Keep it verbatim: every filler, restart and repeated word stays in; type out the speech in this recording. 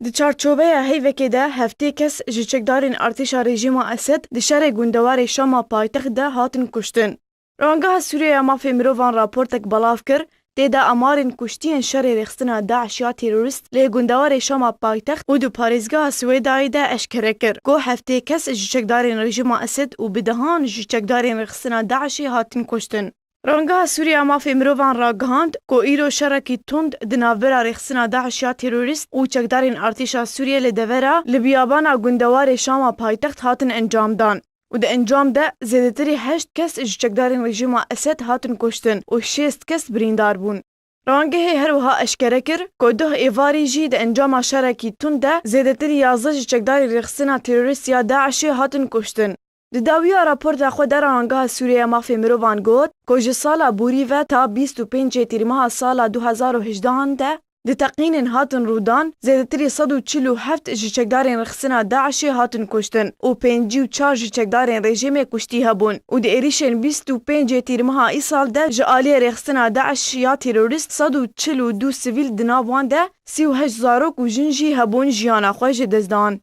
Di çarçoveya heyvekê de heftê kes ji çekdarên artêşa rejîma Esed di şerê gundewarê Şama paytext de hatin kuştin. Rangeha Sûriye ya Mafê Mirovan raportek belav kir, tê de amarên kuştiyên şerê rêxistina DAIŞ ya terorîst lê gundewarê Şama paytext û di parêzgeha Swêdayê de eşkere kir ku heftê kes ji çekdarên rejîma Esed û bi dehan ji çekdarên rêxistina DAIŞê hatin kuştin. Rangeha Sûriye ya Mafê Mirovan ragihand ku îro şerekî tund di navbera rêxistina DAIŞ ya terorîst û çekdarên artêşa Sûriye li devera li biyabana gundewarê Şama paytext hatin encamdan û di encam de zêdetirî heşt kes ji çekdarên rejîma Esed hatin kuştin û şêst kes birîndar bûn. Rangehê her wiha eşkere kir ku duh êvarî jî di encama şerekî tund de zêdetirî yazdeh ji çekdarên rêxistina terorîst ya DAIŞê hatin kuştin. Di dawiya raporta xwe de Rangeha Sûriye ya Mafê Mirovan got ku ji sala borî ve ta bîst û pêncê Tîrmeha sala du hezar û hejdehan de di teqînên hatin rûdan, zêdetirî sed û çil û heft ji çekdarên rêxistina DAIŞê hatin kuştin û pêncî û çar ji çekdarên rejîmê kuştî hebûn û di êrîşên bîst û pêncê Tîrmeha îsal de ji aliyê rêxistina DAIŞ ya terorîst sed û çil û du sivîl, di nav wan de sî û heşt zarok û jin jî hebûn, jiyana xwe ji dest dan.